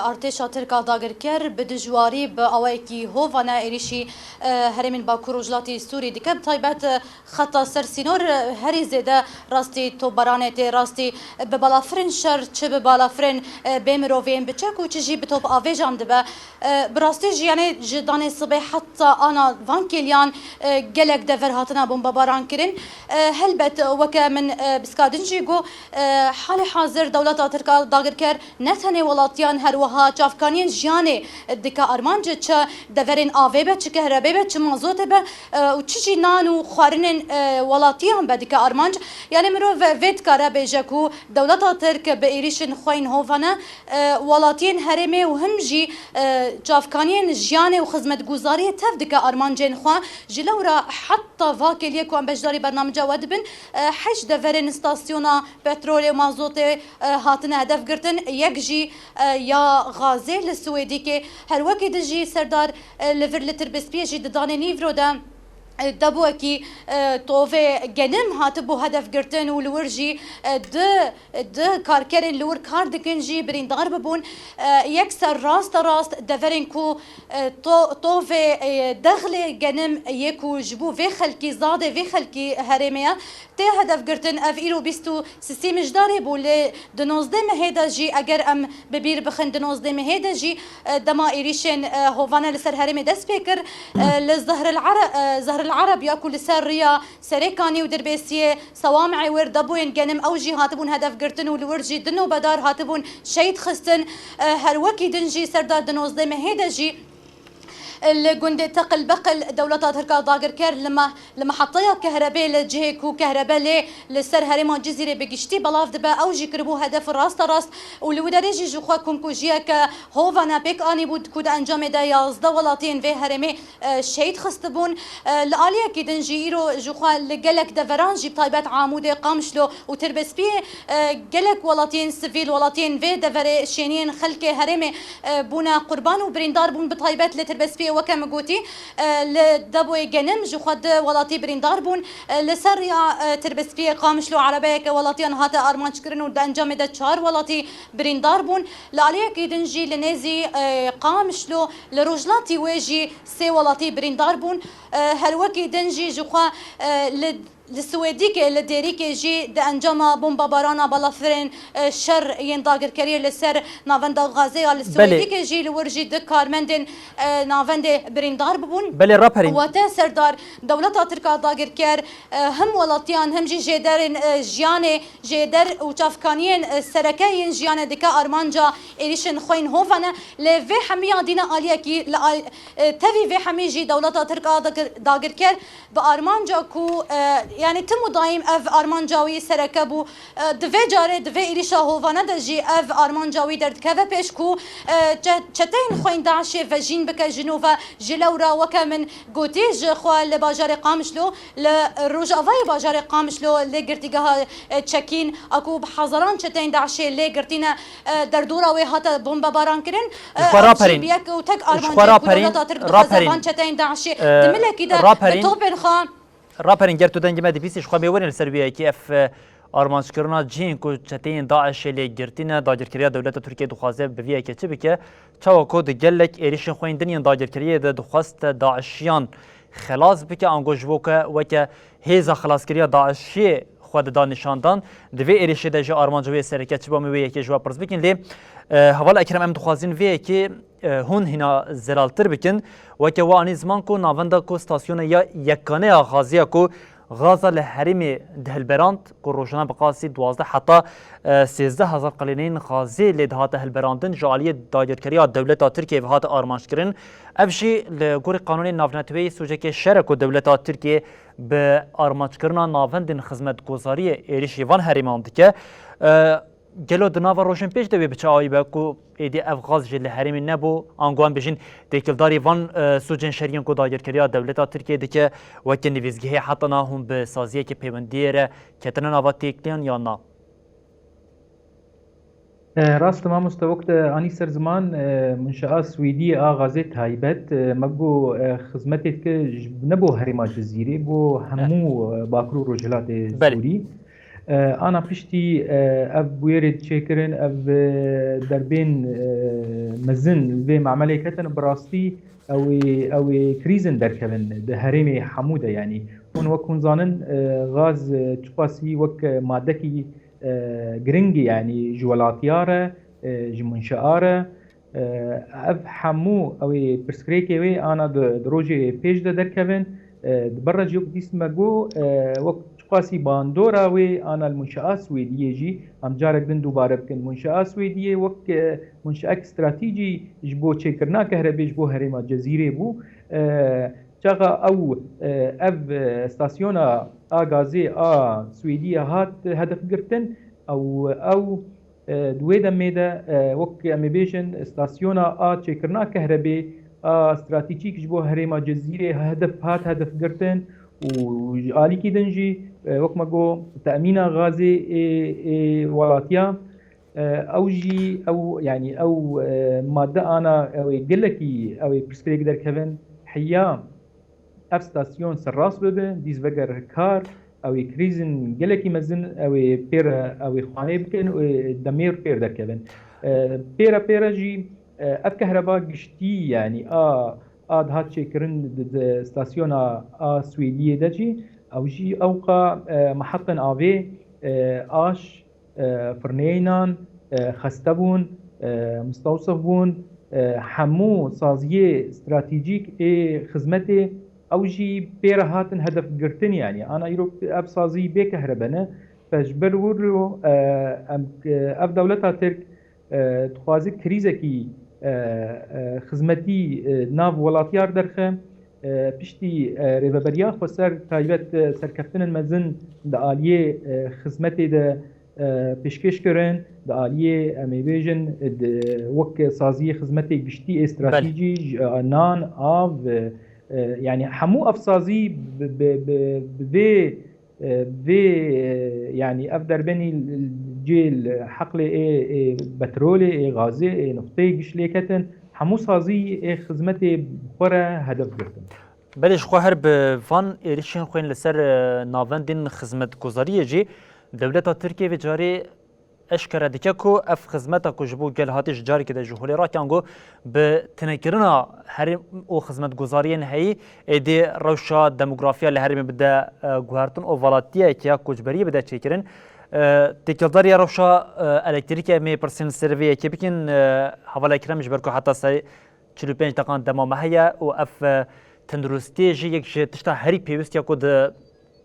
artêşa Tirk a dagirker bi dijwarî, bi awayekî hovane êrîşî, e, herêmên Bakur Rojhilatî Sûrî dike. Bi taybet, e, xeta ser sînor, e, herî zêde rastî topbaranê tê, rastî, e, bi balafirên şer, çi bi balafirên, e, bê mirovên, bi çek û çi jî bi top avêjan dibe. E, bi rastî jî, yanê ji danê sibê heta ana van kêliyan, e, gelek dever hatine bombebaran kirin. E, helbet, weke min, e, biskadin jî got, e, halê hazir dewleta Tirk a dagirker ne tenê welatiyan, her wiha çavkaniyên jiyanê dike armanc, çi deverên avê be, çi kehrebê be, çi mazotê be, e, û çi jî nan û xwarinên, e, welatiyan be dike armanc. Yanê mirov vê dikare bêje ku dewleta Tirk bi êrîşên xwe yên hovane, e, welatiyên herêmê û him jî, e, çavkaniyên jiyanê û xizmetguzariyê tev dike armancên xwe. Ji lewra heta va kêliyê ku em beşdarî bernamca we dibin, e, heşt deverên stasyona petrolê û mazotê, e, hatine hedef girtin, yek jî, e, ya gazê li Swêdîkê. Her wekî din jî Serdar, e, li vir li Tirbespiyê jî di danê nîvro de, e, debûyekî, e, tovê genim hatibû hedef girtin û li wir jî, e, du, du karkerên li wir kar dikin jî birîndar bibûn. E, yekser raste rast deverên ku, e, to-, tovê, e, dexlê genim yê ku ji bo vê xelkî, zadê vê xelkî herêmê ye, tê hedef girtin. Ev îro bîst û sisê Mijdarê bû, lê di nozdeh mehê de jî, eger em bi bîr bixin, di nozdeh mehê de jî, e, dema êrîşên, e, hovane li ser herêmê dest pê kir, e, li Zehril Are-, e, Zehril Ereb ya ku li ser riya Serêkanî û Dirbêsiyê, Sewamê wir, debûyên genim ew jî hatibûn hedef girtin û li wir jî du nobedar hatibûn şehîd xistin. E, her wekî din jî Serdar di nozdeh mehê de jî Li gundê Teqil Beqil dewleta Tirk a dagirker li me-, li meheteya kehrebê li cihê ku kehrebe lê li ser herêma Cizîrê bi giştî belav dibe, ew jî kiribû hedef raste rast û li wî derê jî ji xwe komkujiyeke hovane pêk anîbû ku di encamê de yazdeh welatiyên vê herêmê, e, şehîd xistibûn. E, li aliyekî din jî îro ji xwe li gelek deveran jî bi taybet Amûdê, Qamişlo û Tirbespiyê, e, gelek welatiyên sivîl, welatiyên vê deverê şêniyên xelkê herêmê, e, bûne qurban û birîndar bûn, bi taybet li Tirbespiyê weke min gotî, e, li Deboyê Genim ji xwe du welatî birîndar bûn. E, li ser riya, e, Tirbespiyê Qamişlo erebeyeke welatiyan hate armanc kirin û di encamê de çar welatî birîndar bûn. Li aliyekî din jî li nêzî, e, Qamişlo li rojhilatî wê jî sê welatî birîndar bûn. E, her wekî din jî ji xwe, e, li Li Swêdîkê, li Dêrîkê jî di encama bombabarana balafirên, e, şer yên dagirkeriyê li ser navenda Gazê ya li Belê. Swêdîkê jî li wir jî du karmendên, e, navendê birîndar bûbûn. Belê, raperîn. Wate Serdar, dewleta Tirk a dagirker, e, him welatiyan him jî jêderên, e, jiyanê, jêder û çavkaniyên, e, sereke yên jiyanê dike armanca êrîşên xwe yên hovane. Lê vê hemiya dîne aliyekî li al-, e, tevî vê hemî jî dewleta Tirk a dagir-, dagirker bi armanca ku, e, Yanî tim û daîm ev armanca wî sereke bû. E, di vê carê, di vê êrîşa hovane de jî ev armanca wî derdikeve pêş ku, e, çe-, çeteyên xweyên DAIŞê vejîn bike ji nû ve. Ji lewra weke min gotî ji xwe li bajarê Qamişlo, li rojavayê bajarê Qamişlo, li girtîgeha, e, Çekîn, a ku bi hezaran çeteyên DAIŞê lê girtîne, e, derdora wê hate bombebaran kirin. E, Ji xwe ev jî raperîn. bi yek û tek Ji xwe armancê ku raperîn, dewleta Tirk dixwaze raperîn. van çeteyên DAIŞê E, di milekî de bi raperîn. topên xwe Raperîn, ger tu dengê me dibîsî, ji xwe em ê werin li ser vê yekê. Ev, e, armanckirina cihên ku çeteyên DAIŞê lê girtî ne, dagirkeriya dewleta Tirkiyê dixwaze bi vê yekê çi bike? Çawa ku di gelek êrişên xwe yên din yên dagirkeriyê de dixwest DAIŞiyan xelas bike, ango ji bo ke weke hêza xelaskeriya DAIŞê xwe dida nîşandan, di vê êrişê de jî armanca wê sereke çi be, em ê wê yekê ji we pirs bikin. Lê, e, Heval Ekrem, em dixwazin vê yekê e, hûn hîna zelaltir bikin. Weke we anî ziman ku navenda ku stasyona ya yekane ya xazê ya ku xaza li herêmê dihilberand, ku rojane bi qasî duwazdeh heta, e, sêzdeh hezar qelîneyên xazê lê dihate hilberandin, ji aliyê dagirkeriya dewleta Tirkiyê ve hate armanc kirin. Ev jî li gorî qanûnê navneteweyî sûcekê şer e ku dewleta Tirkiyê bi armanckirina navendên xizmetgozariyê êrişî van herêman dike. E, Gelo di nava rojên pêş de wê bi çi awî be ku êdî ev xaz jî li herêmê nebû, ango em bêjin têkildarî van, e, sûcên şeriyên ku dagirkeriya dewleta Tirkiyê dike, weke nivîzgehê heta niha hûn bi saziyeke pêwendiyê re ketine nava têkiliyan yan na? E, rast e mamoste, wek te anî ser ziman, e, munşaa Swêdiyê a xazê taybet, e, me got, e, xizmetê dike ji, ne bo herêma Cizîrê, bo hemû, e, Bakur û Rojhilatê Belê. Sûrî. E, ana piştî, e, ev bûyerê çêkirin, ev, e, derbên, e, mezin li vê mamelê ketin, bi rastî ew ê, ew ê krîzin derkevin di herêmê hemû de, yanî hûn wek hûn zanin, e, gaz, e, çiqasî wek madekî, e, giringî, yanî ji welatiya re, e, ji munşaa re, E, ev hemû ew ê pirsgirêkê wê ana di, di rojê pêş de derkevin. E, di ber re jî wek dîst me got, e, wek çiqasî bandora wê ana li munşaa Swêdiyê jî em carek din dubare bikin. Munşaa Swêdiyê wek, e, munşaek stratejî ji bo çêkirina kehrebê ji bo herêma Cezîrê bû. E, çaxa ew, e, ev, e, stasyona a gazê a Swêdiyê hat hedef girtin, ew, ew, E, di wê demê de, e, wek em ê bêjin, stasyona a çêkirina kehrebê a stratejîk ji bo herêma Cezîrê hedef, hat hedef girtin û ji alîkî din jî, e, wek me got, temîna gazê ê, ê welatiya, e, ew jî, ew, yanî ew, e, madde ana, ew ê gelekî, ew ê pirsgirêk derkevin, heya ev stasyon serrast bibe, dîs vegere kar, ew ê krîzên gelekî mezin, ew ê pê re, ew ê xwanê bikin û ê demêr pêr derkevin. E, pê re, pê re jî, e, ev kehreba giştî, yanî a, a dihat çêkirin di, di stasyona a Swêdiyê de jî, ew jî ewqa, e, mehetin avê, e, aş, e, firneyê nan, e, xestebûn, e, mistewsif bûn, e, hemû saziyê stratejîk ê xizmetê ew jî pê re hatin hedef girtin, yanî ana îro ev sazî bê kehrebe ne. Fe ji ber wilo, e, em, e, ev dewleta Tirk, e, dixwaze krîzekî, e, e, xizmetî, e, nav welatiyar derxe, e, piştî, e, rêveberiya xweser taybet, e, serkeftinên mezin di aliyê, e, xizmetê de, e, pêşkêş kirin, di aliyê, em ê bêjin, e, di, wek saziyê xizmetê giştî ê Belê. stratejî, ji, e, nan, av, e, e, yanî hemû ev sazî bi, bi, bi, bi vê, e, vê, e, yanî ev derbenî cê li heqlê ê, ê petrolê, ê gazê, ê niftê giş lê ketin, hemû sazî ê xizmetê bi xwe re hedef girtin. Belê, ji xwe her bi van êrişên xwe yên li ser, e, navendên xizmetguzariyê jî dewleta Tirkiyê vê carê eşkere dike ku ev xizmeta ku ji bo gel hatî ji carekê de ji holê rakiyan ku bi tinekirina herêm û xizmetguzariyên heyî êdî rewşa demografiya li herêmê bide, e, guhertin û velatiyeke ya koçberiyê bide çêkirin. E, têkildariya rewşa, e, elektrîkê em ê pirsên li ser vê yekê bikin. E, Heval Ekrem, ji ber ku heta serê çil û pênc deqan dema me heye û ev, e, tenduristiyê jî yek ji tişta herî pêwîst ya ku di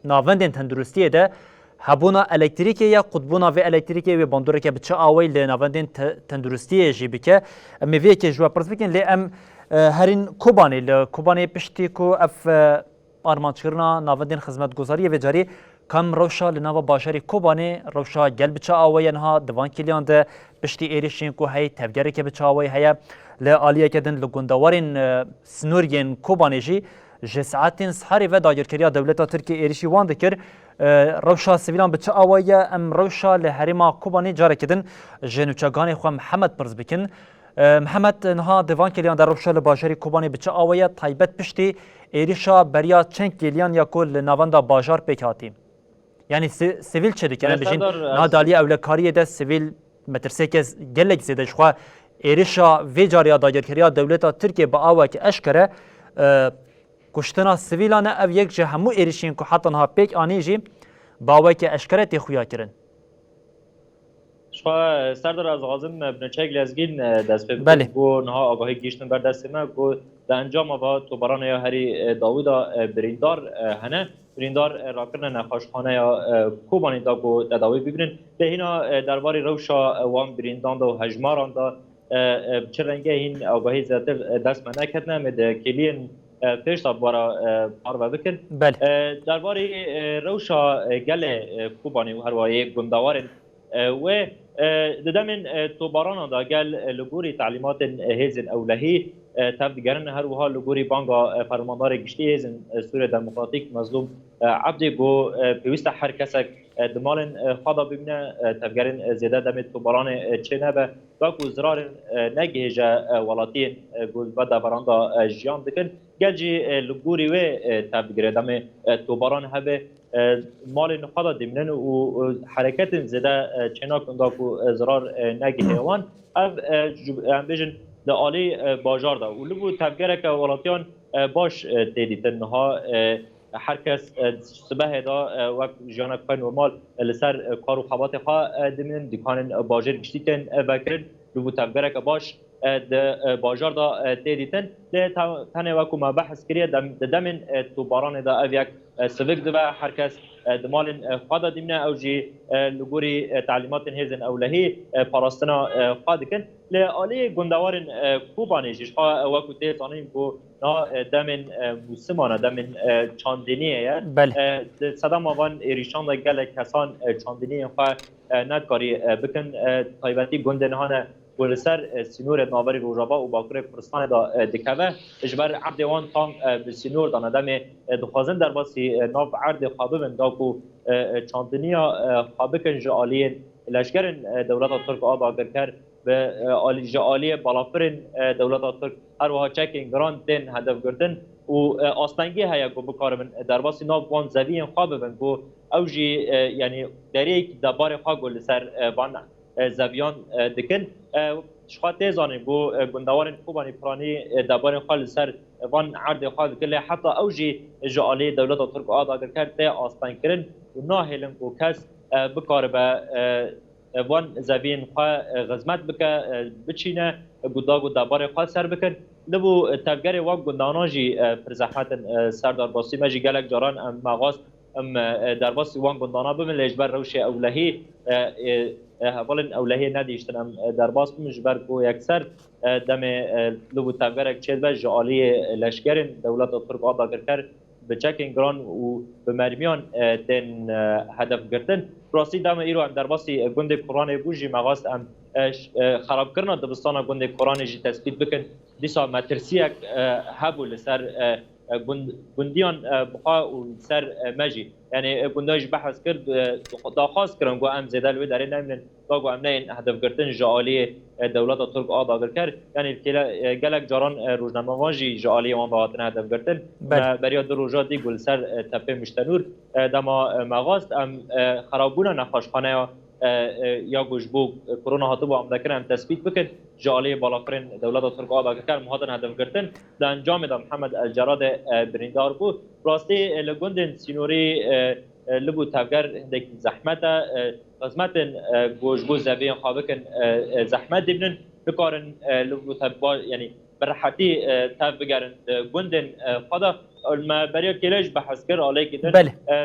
navendên tenduristiyê de hebûna elektrîkê ya qutbûna vê elektrîkê wê bandoreke bi çi awayî li navendên te-, tenduristiyê jî bike. Em ê vê yekê ji we pirs bikin, lê em, e, herîn Kobanê, li Kobanê piştî ku ev, e, Armanckirina navendên xizmetguzariyê vê carî kam rewşa li nava bajarê Kobanê, rewşa gel bi çi awayî ye niha di van kêliyan de, piştî êrişên ku heyî tevgereke bi çi awayî heye, li aliyeke din li gundewarên, e, sinûriyên Kobanê jî ji saetên siharê ve dagirkeriya dewleta Tirkiyê êrişî wan dikir. E, rewşa sivîlan bi çi awayî ye? Em rewşa li herêma Kobanê careke din ji nûçeganê xwe Mihemed pirs bikin. E, Mihemed, niha di van kêliyan de rewşa li bajarê Kobanê bi çi awayî ye, taybet piştî êrişa beriya çend kêliyan ya ku li navenda bajar pêk hatî? Yanî si-, sivîl çi dikin? Em bijîn, niha di aliyê ewlekariyê de sivîl metirsiyeke gelek zêde ji xwe êrişa vê carê ya dagirkeriya dewleta Tirkiyê bi awayekî eşkere, e, kuştina sivîlan e. Ev yek ji hemû êrişên ku heta niha pêk anîn jî bi awayekî eşkere tê xuyakirin. Ji xwe, Serdar, ez dixwazim, e, bi neçeyek lezgîn, e, dest pê bikim. Belê. Ku niha agahî gihîştin ber destê me, ku di encama va tobaranê ya herî, e, dawî de, e, birîndar, e, hene. Birîndar, e, rakirine nexweşxaneya, e, Kobanê de ku tedawî bibînin. Lê hîna, e, derbarê rewşa, e, wan birîndan de û hejmaran de, e, e, bi çi rengê hîn agahî zêdetir, e, dest me neketine. Em ê di kêliyên, e, pêş de bi we re, e, parve bikin. Belê. E, derbarê, e, rewşa, e, gelê, e, Kobanê û her wayê gundewarên, e, wê, e, di demên, e, tobarana de gel, e, li gorî telîmatên, e, hêzên ewlehî, e, tev digerin, her wiha li gorî banga, e, fermandarê giştî hêzên, e, Sûriya Demokratîk Mezlûm, e, Ebdî got, e, pêwîst e her kesek, e, di malên, e, xwe de bimîne, e, tevgerên, e, zêde demê tobaranê, e, çênebe, wek ku zirarên, e, negihêje, e, welatiyên, e, ku li vê deveran de, e, jiyan dikin. Gel jî, e, li gorî wê, e, tev digire demê, e, tobaran hebe, e, malên xwe de dimînin û, e, hereketên zêde, e, çênakin da ku, e, zirar, e, negihê wan. Ev, e, ji, em bêjin li alî, e, bajar de û li bo tevgereke welatiyan, e, baş, e, tê dîtin. Niha, e, her kes, e, sibehê de, e, wek jiyanek xwe normal, e, li ser, e, kar û xebatê xwe, e, dimînin. Dîkanên, e, bajêr giştî tên, e, vekirin. Li bo tevgereke baş, e, di, e, bajar de, e, tê dîtin. Lê te-, tenê wekû me behs kiriye, dem-, di demên, e, tobaranê de ev yek, e, sivik dibe, her kes, e, di malên, e, xwe de dimîne, ew jî, e, li gorî, e, telîmatên hêzên ewlehî, e, parastina, e, xwe dikin. Li alî gundewarên, e, Kobanê jî ji xwe, e, wekû tê zanîn ku na, e, demên, e, mûsiman e, demên, e, çandiniyê ye. Belê. E, di sedema van êrîşan de gelek kesan, e, çandiniyên xwe, e, nedikarî, e, bikin. E, taybetî gundên hane ku li ser, e, sînorê navberî Rojava û Bakurê Kurdistanê de, e, dikeve. Ji ber erdê wan tang, e, bi sînor de ne. Demê, e, dixwazin derbasî, e, nav erdê xwe bibin, da ku, e, e, çandiniya, e, xwe bikin ji aliyên leşkerên, e, dewleta Tirk a dagirker, bi, e, alî-, ji aliyê balafirên, e, dewleta Tirk, her wiha çekên giran tên hedefgirtin û, e, astengî heye ku bikaribin derbasî nav wan zeviyên xwe bibin, ku ew jî, e, yanî deriyek debarê xwe ku li ser, e, van, e, zeviyan, e, dikin. E, ji xwe tê zanîn ku, e, gundewarên Kobanî Piranî, e, debarên xwe li ser van erdê xwe dikin, lê heta ew jî ji alî dewleta Tirk a dagirker tê astengkirin û nahêlin ku kes, e, bikaribe, e, e, van zeviyên xwe, e, xizmet bike, e, biçîne, e, ku da ku debarê xwe ser bikin. Li bo, e, tevgerê wan gundanan jî, e, pir zehmet in, e, Serdar Basî. Me jî gelek caran em me xwest em, e, e, derbasî wan gundana bibin, lê ji ber rewşê ewlehî, e, e, e, hevalên ewlehiyê nedihiştin em, e, derbas bibin, ji ber ku yekser, e, demê, e, li bo tevgerek çêdibe ji aliyê leşkerên dewleta Tirk a dagirker bi çekên giran û bi mermiyan, e, tên, e, hedef girtin. Rastî dema îro em derbasî, e, gundê Koranê bû jî me xwest em, e, ş-, e, xerabkirina dibistana gundê Koranê jî tespît bikin. Dîsa metirsiyek, e, hebû li ser, e, e, gund-, gundiyan, e, bi xwe û li ser, e, me jî. Yanî, e, gundiyan jî behs kir, e, daxwaz kirin ku em zêde li wê derê nemînin. Da ku em neyên hedefgirtin ji aliyê, e, dewleta Tirk a dagirker, yanî kêle-, e, gelek caran, e, rojnamevan jî ji aliyê wan ve hatine hedefgirtin. Belê. Me beriya du roja dî ku li ser, e, Tepê Miştenûr, e, dema, e, me xwest em, e, xerabûna nexweşxaneya, e, e, ya ku ji bo, e, korona hatibû amadekirin em tespît bikin, ji aliyê balafirên dewleta Tirk a dagirker em hatin hedefgirtin. Di encamê de Mihemed El Ceradê, e, birîndar bû. Rastî, e, li gundên sînorî, e, e, li bo tevger hindekî zehmet e, e, xizmetên, e, ku ji bo zeviyên xwe bikin, e, e, zehmet dibînin, nikarin, e, li bo tev-, ba-, yanî bi rehetî, e, tev bigerin, e, gundên, e, xwe de. Me beriya kêlê jî behs kir, aliyekî din. Belê. E,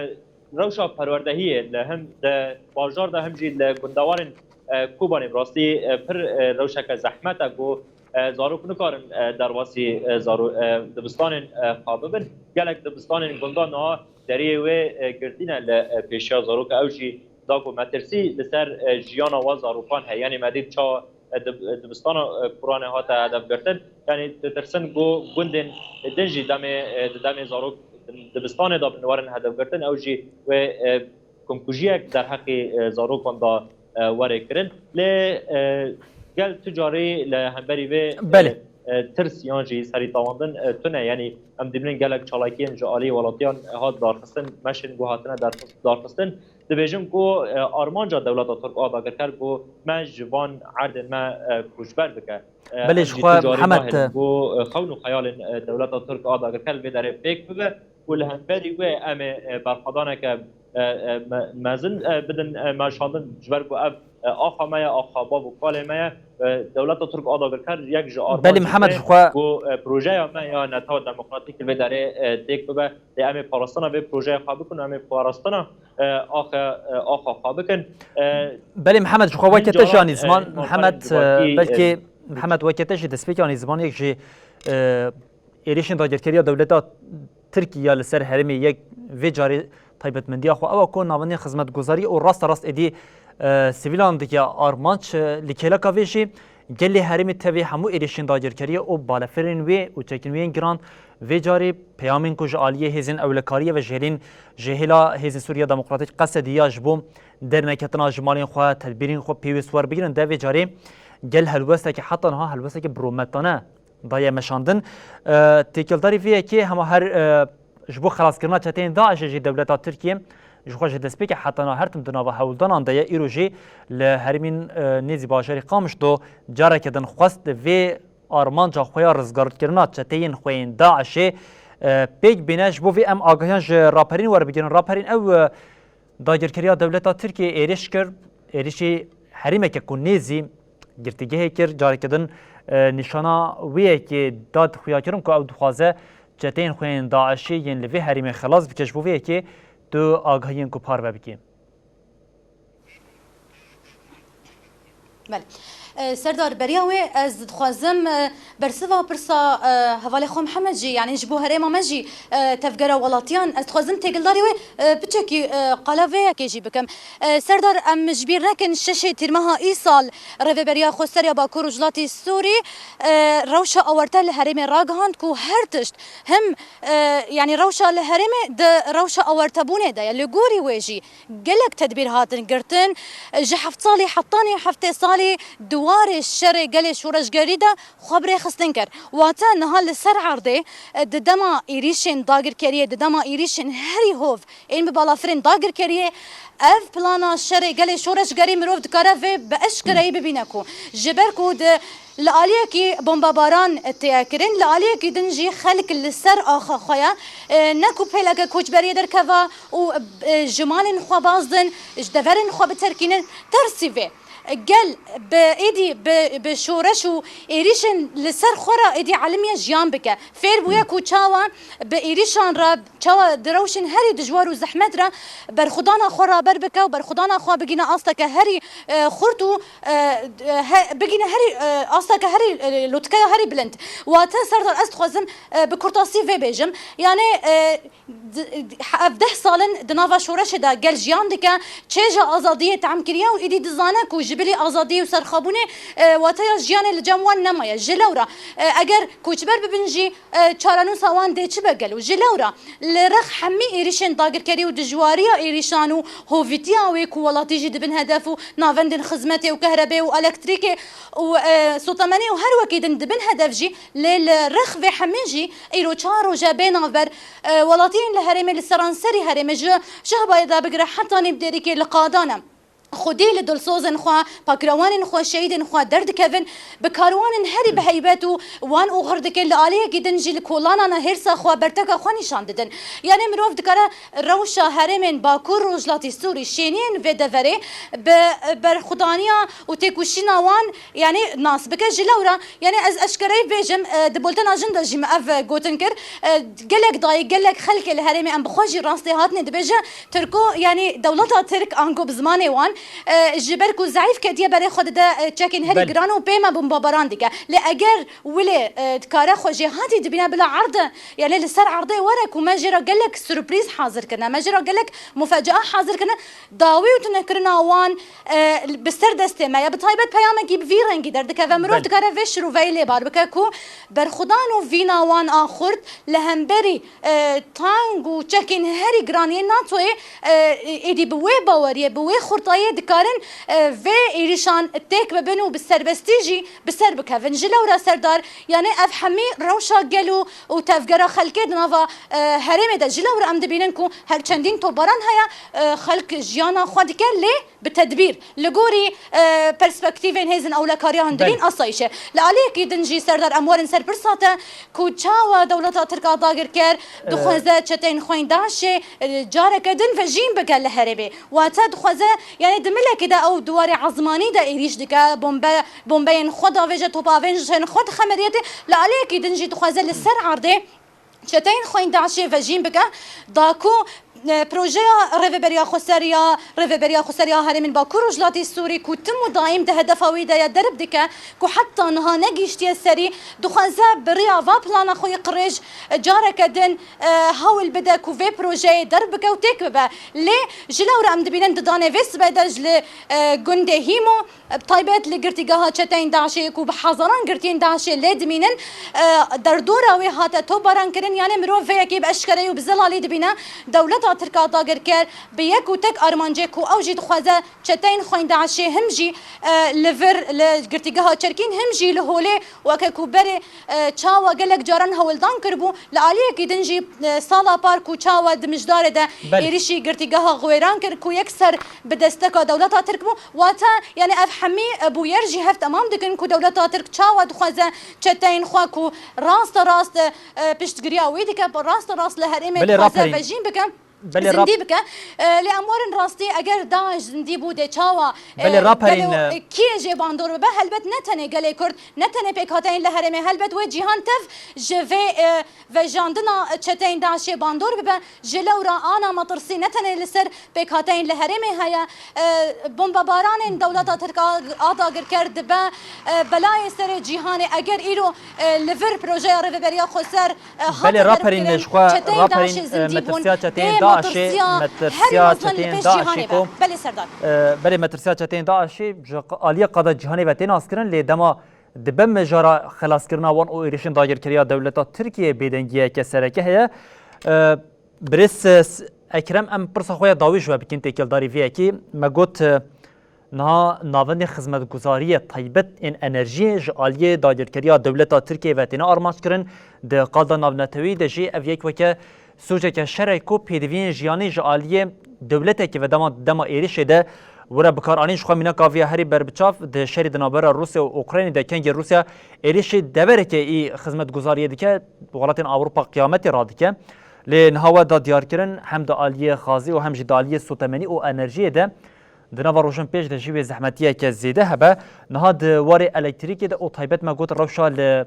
rewşa perwerdehiyê li him di bajar de him jî li gundewarên, e, Kobanê bi rastî, e, pir, e, rewşeke zehmet e ku E, zarok nikarin, e, derbasî, e, zaro-, e, dibistanên, e, xwe bibin. Gelek dibistanên gunda niha deriyê wê, e, girtîne li, e, pêşiya zarok. Ew jî da ku metirsî li ser, e, jiyana wan zarokan heye. Yanî me dît çawa, e, dib-, e, dibistana, e, Kuranê hate hedefgirtin. Yanî ditirsin ku gundên din jî demê, e, di demê zarok di dibistanê de bin werin hedefgirtin. Ew jî wê, e, komkujiyek derheqê, e, zarokan de, e, were kirin. Lê, e, gel tu carî li hemberî vê, e, Belê. e, tirs yan jî serîtawandin, e, tune. Yanî em dibînin gelek çalakiyên ji alî welatiyan hat darxistin, meşin ku hatine darxis-, darxistin. Dibêjin ku, e, armanca dewleta Tirk a dagirker ku me ji van erdên me, e, koçber bike. E, Belê, em ji jî xwe tu carî Mihemed, nahêlin ku, e, xewn û xeyalên, e, dewleta Tirk a dagirker li vê derê pêk bibe. Û li hemberî wê em ê, e, berxwedaneke, e, e, me-, mezin, e, bidin, e, meşandin, ji ber ku ev, e, axa me ye, axa bav û kalê me ye. E, dewleta Tirk a dagirker yek ji armancên Belê, Mihemed, me ji xwe ku, e, projeya me ya netewa demokratîk li vê derê, e, têk bibe. Lê em ê parastina vê projeyê xwe bikin û em ê parastina, e, axe, e, axa xwe bikin. E, Belê, Mihemed, ji xwe weke te jî anî ziman, e, Mihemed, e, belkî, e, Mihemed, weke te jî destpêkê anî ziman, yek jî, e, êrişên dagirkeriya dewleta Tirkî ya li ser herêmê yek vê carê taybetmendiya xwe ew e ku navendên xizmetguzarî û rasta rast êdî, e, sivîlan dike armanc, e, li kêleka vê jî gelê herêmê tevî hemû êrişên dagirkeriya û balefirên wê û çekinwiyên giran vê carê peyamên ku ji aliyê hêzên ewlekariyê ve ji hêlên, ji hêla Hêzên Sûriya Demokratîk, Qesedî ya ji bo derneketina ji malên xwe, tedbîrên xwe pêwîst werbigirin de vê carê gel helwesteke heta niha helwesteke bi rûmetane daye meşandin. E, têkildarî vê yekê hema her, e, ji bo xelaskirina çeteyên DAIŞê jî dewleta Tirkiye ji xwe ji destpêkê heta niha her tim di nava hewldanan de ye. Îro jî li herêmên, e, nêzî bajarê Qamişlo careke din xwest vê armanca xwe ya rizgarkirina çeteyên xwe yên DAIŞê, e, pêk bîne. Ji bo vê em agahiyan ji raperên werbigirin. Raperên ew, e, Dagirkeriya dewleta Tirkiyê êrîş kir, êrîşî herêmeke ku nêzî girtîgehê kir, careke din, e, nîşana wê yekê da xuyakirin ku ew dixwaze çeteyên xwe yên DAIŞê yên li vê herêmê xelas bike. Ji bo vê yekê tu agahiyên ku parve bikî. Belê. E, Serdar, beriya wê ez dixwazim, e, bersiva pirsa, e, hevalê xwe Mihemed jî, yanî ji bo herêma me jî, e, tevgera welatiyan, ez dixwazim têkildarî wê, e, piçekî, e, qala vê yekê jî bikim. E, Serdar, em ji bîr nekin şeşê tîrmeha îsal Rêveberiya Xweseriya Bakur Rojhilatî Sûrî, e, rewşa awarte li herêmê ragihand ku her tişt him, e, yanî rewşa li herêmê di rewşa awertebûnê de ye. Li gorî wê jî, gelek tedbîr hatin girtin. Ji heft salî hetanî heftê salî di warê şerê gelê şoreşgerî de xwe bi rêxistin kir. Wate niha li ser erdê, di dema êrîşên dagirkeriyê, di dema êrîşên herî hov ên bi balafirên dagirkeriyê, ev plana şerê gelê şoreşgerî mirov dikare vê bi eşkereyî bibîne ku ji ber ku di Li aliyekî bombebaran tê kirin, li aliyekî din jî xelk li ser axa xwe ye. E, ne ku pêleke koçberiyê derkeva û, e, ji malên xwe bazdin, ji deverên xwe biterkînin, tersî vê. Gel bi êdî bi, bi şoreş û êrîşên li ser xwe re êdî elimiye jiyan bike. Fêr bûye ku çawa bi êrîşan re, çawa di rewşên herî dijwar û zehmet re berxwedana xwe raber bike û berxwedana xwe bigîne asteke herî, e, xurt û, e, he-, bigîne herî, e, asteke herî, e, lotikeya herî bilind. Wate Serdar, ez dixwazim, e, bi kurtasî vê bêjim. Yanî, e, di-, ev deh sal in di nava şoreşê de gel jiyan dike, çêja azadiyê tehm kiriye û êdî dizane ku ji bilî azadiyê û serxwebûnê, e, wateya jiyanê li cem wan nemaye. Ji lewra, e, eger koçber bibin jî, e, çarenûsa wan dê çi be gelo? Ji lewra li rex hemî êrîşên dagirkerî û dijwariya êrîşan û hovîtiya wê ku welatî jî dibin hedef û navendên xizmetê û kehrebê û elektrîkê û, e, sotemenî û her wekî din dibin hedef jî, lê li rex vê hemî jî îro çar roj e bê navber, e, welatiyên li herêmê, li seranserî herêmê ji Şehbayê de bigire heta Nîvdêrîkê li qadan e. Xwedî li dilsozên xwe, pakrewanên xwe, şehîdên xwe derdikevin, bi karwanên herî bi heybet û wan oxir dikin, li aliyekî din jî li kolanana hêrsa xwe, berteka xwe nîşan didin. Yanî mirov dikare rewşa herêmên Bakur Rojhilatî Sûrî, şêniyên vê deverê bi berxwedaniya û têkoşîna wan, yanî nas bike. Ji lewra, yanî ez eşkereyî bêjim, e, di Bultena Jin de jî me ev, e, gotin kir. E, gelek dayik, gelek xelkê li herêmê em bi xwe jî rastê hatine dibêje, Tirko, yanî dewleta Tirk ango bi zimanê wan, E, ji ber ku zeîf ketiye berê xwe dide, e, çekên herî Belê. giran û pê me bombabaran dike. Lê eger wilê, e, dikare xwe jêhatî dibîne bila erde, yani li ser erdê were ku me jê re gelek surprîz hazir kirine, me jê re gelek mufecaa hazir kirine, dawî û tunekirina wan, e, bi ser destê me ye. Bi taybet peyamekî bi vî rengî derdikeve. Mirov Belê. dikare vê şirûveyê lê bar bike ku berxwedan û vîna wan a xurt li hemberî, e, tang û çekên herî giran yên NATOyê, e, êdî bi wê baweriyê, bi wê xurtayê dikarin, e, vê êrîşan têk bibin û bi serbestî jî bi ser bikevin. Ji lewra Serdar, yani ev hemî rewşa gel û, û tevgera xelkê di nava, e, herêmê de. Ji lewra em dibînin ku her çendîn topbaran heye, e, xelk jiyana xwe dike, lê bi tedbîr, li gorî, e, perspektîfên hêzên ewlekariya hundirîn Belê. asayîşê. Li aliyekî din jî Serdar, em werin ser pirsa te ku çawa dewleta Tirk a dagirker dixwaze çeteyên xweyên DAIŞê, e, careke din vejîn bike li herêmê. Wate dixwaze, yani di milekê de ew di warê ezmanî de êrîş dike, bombe, bombeyên xwe davêje, topavên ji xwe dixemeriyetê. Li aliyekî din jî dixwaze li ser erdê çeteyên xweyên DAIŞê vejîn bike, da ku, e, projeya Rêveberiya Xweser ya, Rêveberiya Xweser ya Herêmên Bakur Rojhilatê Sûrî ku tim û daîm di hedefa wî de ye derb dike, ku heta niha negihiştiye serî, dixwaze bi riya va plana xwe yê qirêj, e, careke din, e, hewl bide ku vê projeyê derb bike û têk bibe. Lê ji lewra em dibînin di danê vê sibe de ji li, e, gundê Hîmo, bi taybet li girtîgeha çeteyên DAIŞê ku bi hezaran girtiyên DAIŞê lê dimînin, e, derdora wê hate topbaran kirin, yani mirov vê yekê bi eşkereyî û bi zelalî dibîne. Dewleta Tirk a dagirker bi yek û tek armancê ku ew jî dixwaze çeteyên xweyên DAIŞê him jî, e, li vir li girtîgeha Çerkîn, him jî li holê weke ku berê, e, çawa gelek caran hewldan kiribû, li aliyekî din jî, e, sala par ku çawa di mijdarê de Belê. êrişî girtîgeha Xwêran kir ku yekser bi desteka dewleta Tirk bû. Wate, yani ev hemî, e, bûyer jî hev temam dikin ku dewleta Tirk çawa dixwaze çeteyên xwe ku raste rast, e, e, piştgiriya wî dike, raste rast li herêmê Belê dixwaze raperîn. vejîn bike. Belê rap- Zindî bike. E, lê em werin rastî, eger DAIŞ zindî bû dê çawa, e, Belê raperîn, gelo, e, e, kiyê jê bandor bibe? Helbet ne tenê gelê Kurd, ne tenê pêkhateyên li herêmê. Helbet wê cîhan tev ji vê, e, vejandina çeteyên DAIŞê bandor bibe. Ji lewra ana metirsî ne tenê li ser pêkhateyên li herêmê heye. E, bombebaranên dewleta Tirk a, a dagirker dibe, e, belayê serê cîhanê. Eger îro, e, li vir projeya Rêveberiya Xweser, e, hate Belê derb raperîn kirin, ji xwe çeteyên raperîn, DAIŞê e, zindî bûn. metirsiya çeteyên Dê DAIŞê, metirsiya her metirsiya mezin li çeteyên pêş DAIŞê cîhanê be. ku Belê Serdar. E, belê metirsiya çeteyên DAIŞê ji q-, aliyê qada cîhanê ve tên naskirin, lê dema dibe mijara xelaskirina wan û êrişên dagirkeriya dewleta Tirkiyeyê bêdengiyeke sereke heye. E, Birêz, e, s-, Ekrem, em pirsa xwe ya dawî ji we bikin têkildarî vê yekê. Me got, e, niha navendên xizmetguzariyê taybet ên enerjiyê ji aliyê dagirkeriya dewleta Tirkiyeyê ve têne armanckirin. Di qada navneteweyî de jî ev yek weke sûceke şer e ku pêdiviyên jiyanî ji aliyê dewletekî ve dema, dema êrişê de were bikaranîn. Ji xwe mînaka vê ya herî berbiçav di şerê di navbera Rûsya û Ukraynê de kengê Rûsya êrişê deverekê î xizmetguzariyê dike, welatên Ewropa qiyametê radike. Lê niha we da diyarkirin, hem di aliyê xazê û hem jî di aliyê sotemenî û enerjiyê de di nava rojan pêş de jî wê zehmetiyeke zêde hebe. Niha di warê elektrîkê de û taybet me got rewşa li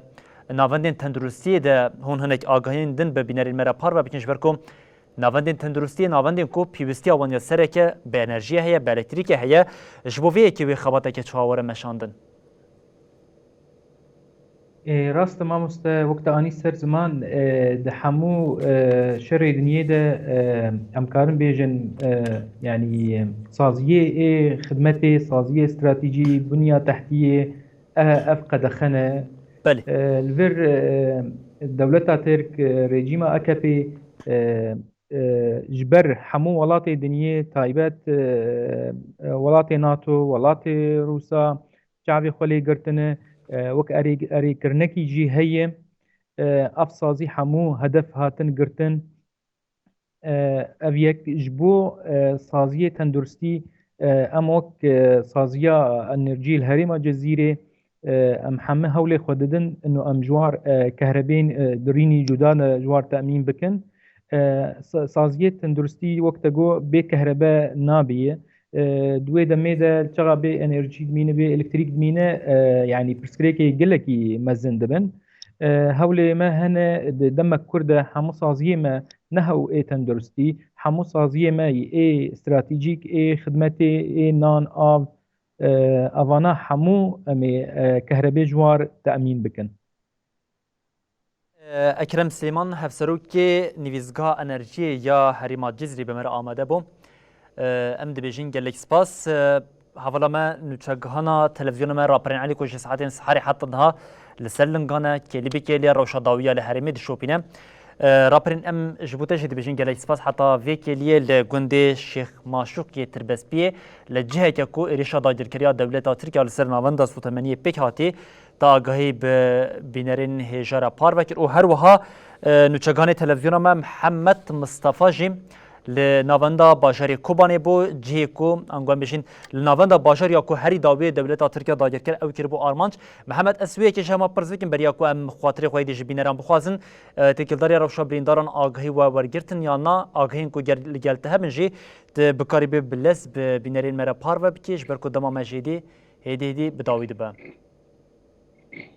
navendên tenduristiyê de hûn hinek agahiyên din bi bînerên me re parve bikin, ji ber ku navendên tenduristiyê navendên ku pêwistiya wan ya sereke bi enerjiyê heye, bi elektrîkê heye. Ji bo vê yekê wê xebateke çawa were meşandin? Ê, rast e mamoste, wek te anî ser ziman, e, di hemû, e, şerê dinyê de, e, em karin bêjin, e, yanî, e, saziyê ê xidmetê, saziyê stratejî, bunya tehtiyê, e, ev qedexe ne. Belê. E, li vir, e, dewleta Tirk, e, rejîma A K P, e, e, ji ber hemû welatê dinyê taybet, e, e, welatê nato, welatê Rûsa, çavê xwe lê girtine, e, wek erê-, erêkirinekî jî heye. E, ev sazî hemû hedef hatin girtin. E, ev yek ji bo, e, saziyê tenduristî, e, em wek, e, saziya enerjî li herêma Cezîrê, e, em heme hewlê xwe didin, ino em ji war, e, kehrebên, e, dirînî cuda de ji war temîn bikin. E, sa-, saziyê tenduristî wek te got bê kehrebe nabiye. E, di wê demê de çaxa bê enerjî dimîne, bê elektrîk dimîne, e, yanî pirsgirêkê gelekî mezin dibin. E, hewlê me hene di demek kur de hemû saziyê me ne hew ê tenduristî, hemû saziyê me yê ê stratejîk, ê xidmetê, ê nan, av, e, evana hemû em ê, e, kehrebê ji war temîn bikin. Ekrem Silêman, hevserokê Nivîzgeha Enerjiyê ya Herêma Cizrî bi me re amade bû. Em dibêjin gelek spas. Hevala me nûçegihana televîzyona me Raperên Elî ku ji saetên siharê heta niha li ser lingan e, kêlî bi kêlî rewşa dawî ya li herêmê dişopîne. Raperên, em ji bo te jî dibêjin gelek spas. Heta vê kêliyê li gundê Şêx Maşûqiyê Tirbespiyê li ciheke ku êrişa dagirkeriya dewleta Tirk ya li ser navenda sotemeniyê pêk hatî, te agahî bi bînerên hêja re parve kir û her wiha, e, nûçeganê televîzyona me Mihemed Mistefa jî li navenda bajarê Kobanê bû, cihê ku, ango em bêjin, li navenda bajar ya ku herî dawiyê dewleta Tirkiye dagirker ew kiribû armanc. Mihemed, ez wê yekê ji hema pirs bikim, beriya ku em xatirê xwe êdî ji bîneran bixwazin, e, têkildariya rewşa birîndaran agahî we wergirtin yan na, agahiyên ku ger li gel te hebin jî, tu bikarî bê bi lez bi bînerên me re parve bikî, ji ber ku dema me jê dî hêdî hêdî bi dawî dibe.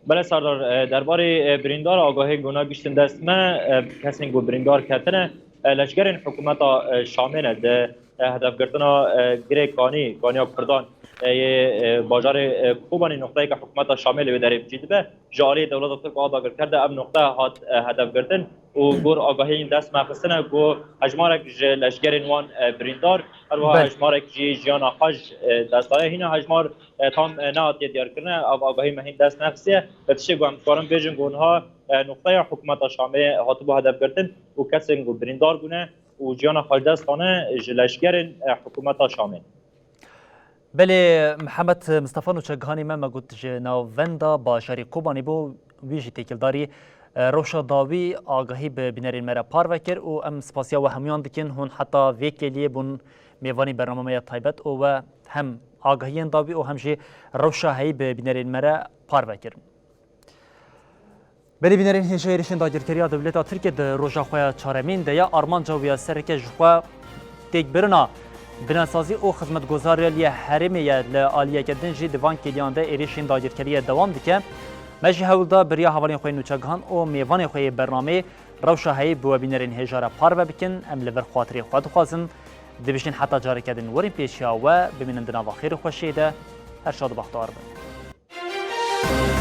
Belê Serdar, e, derbarê, e, birîndar agahiyên ku na giştin dest me, e, kesên ku birîndar ketine, e, leşkerên hikûmeta, e, Şamê ne di, e, hedefgirtina, e, girê Kanî, Kaniya Kurdan, e, yê, e, bajarê, e, Kobanê noqteyeke hikûmeta Şamê li wê derê bi cî dibe. Ji aliyê dewleta Tirk a dagirker de ev noqte hat, e, hedefgirtin û gor agahiyên dest me xistine ku hejmarek ji leşkerên wan, e, birîndar, her wiha Belê. hejmarek jî jiyana xwe ji, e, dest daye. Hîna hejmar e, tam, e, nehatiye diyarkirine, ev agahî me hîn dest nexistiye. Bi tiştê ku em dikarin bêjin ku niha, e, noqteya hikûmeta Şamê hatibû hedefgirtin û kesên ku birîndar bûne û ciyana xwe ji dest dane ji leşkerên, e, hikûmeta Şamê. Belê, Mihemed Mistefa nûçegihanê me, me got ji navenda bajarê Kobanê bû, wî jî têkildarî, e, rewşa dawî agahî bi bînerên me re parve kir û em spasiya we hemûyan dikin. Hûn heta vê kêliyê bûn mêvanî bernama me ya taybet û we hem agahiyên dawî û hem jî rewşa heyî bi bînerên me re parve kir. Belê bînerên hêja êrişên dagirkeriya dewleta Tirkiye di roja xwe ya çaremîn de ye. Armanca wê ya sereke ji xwe têkbirina binesazî û xizmetgozariya herêmê ye. Li aliyeke din jî di van kêliyan de êrişên dagirkeriye dewam dike. Me jî hewl da bi riya hevalên xwe yên nûçegihan û mêvanê xwe yê bernameyê rewşa heyî bi we bînerên hêja re parve bikin. Em li vir xatirê xwe dixwazin. Dibêjin heta careke din werin pêşiya we, bimînin di nava xêr û xweşiyê de. Her şad û bextewar bin.